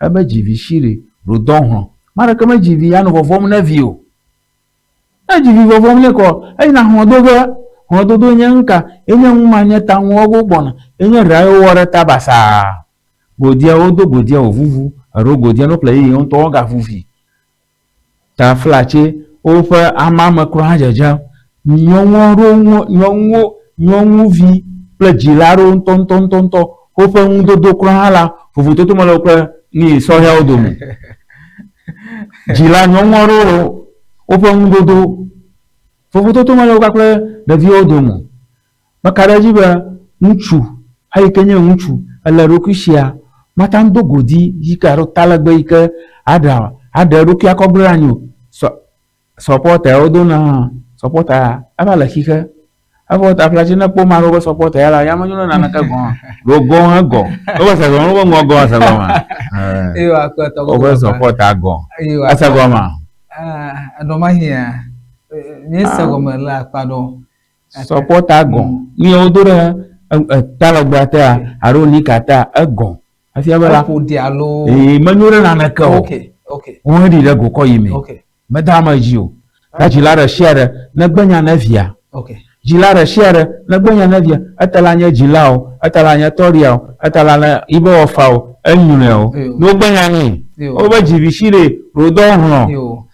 Ebe dzi vi shi ɖe, ɖo dɔ hlɔ̃. Ame aɖeke medzi vi anɔ vɔvɔ̃m ne vi o. Ne dzi vi vɔvɔ̃m nɛ kɔ, eyina hlɔ̃ do ge. Hlɔ̃dodo nye nuka? Enye nu ma nye ta ŋuɔ wo gbɔna. Enye ɖa ye wowɔ ɖe ta basaa. Godia wodo godia wòvuvu alo godia ne woƒle yeye ŋutɔ wogavuvi. Taflatse woƒe amame kura hã dzedzem. Nyɔnu aɖewo nyɔnuwo nyɔnuvi kple dzila aɖewo ŋutɔŋutɔŋutɔ woƒe nudodo kura hã la vovototo mele wo kple nu yi sɔhɛwo dome o. Dzila nyɔnu aɖewo woƒe nudodo vovototo mele wo kpakple ɖeviwo dome o. Meka ɖe edzi be ŋutsu eyi ke nye ŋutsu ele eɖokui sia mate ŋu do godi yi ke alo talegbe yi ke aɖe aɖe eɖokui akɔ gblẽ ɖe anyi o. Sɔ sɔpɔta ya wodona hã sɔpɔta ya eva le xixe. Evɔ taflatse ne ekpɔ ame aɖewo be sɔpɔta ya la ya menyo na naneke gɔ̃ hã. Ɖo gɔ̃ hã gɔ̃. Wobe se gɔme wobe ŋɔ gɔ̃ se gɔmea? Eye wòakpɔ tɔ Wobe sɔpɔta gɔ̃. Eye Ese wòakpɔ. gɔmea? Ah, ɖɔmahia míese gɔme le akpa ɖewo. Sɔpɔta gɔ̃. Nu ya wodo ɖe etalegbea tea alo nika tea egɔ̃. Efia be la. Eƒo ɖi alo. Ee, menyo ɖe naneke o. Ok, ok. Woheɖi ɖe go kɔ yi me. Ok. Meda ame dzi o. Ta dzila ɖe sia ɖe negbe nya ne via. Ok. Dzila ɖe sia ɖe negbe nya ne via. Eta la nye dzila o, eta la nye tɔɖia o, eta la nye yibe wɔfa o, enyɔe o. Ne wogbe nya nɛ, wobe dzi vi si ɖe, ɖodɔ hlɔ̃. Yo.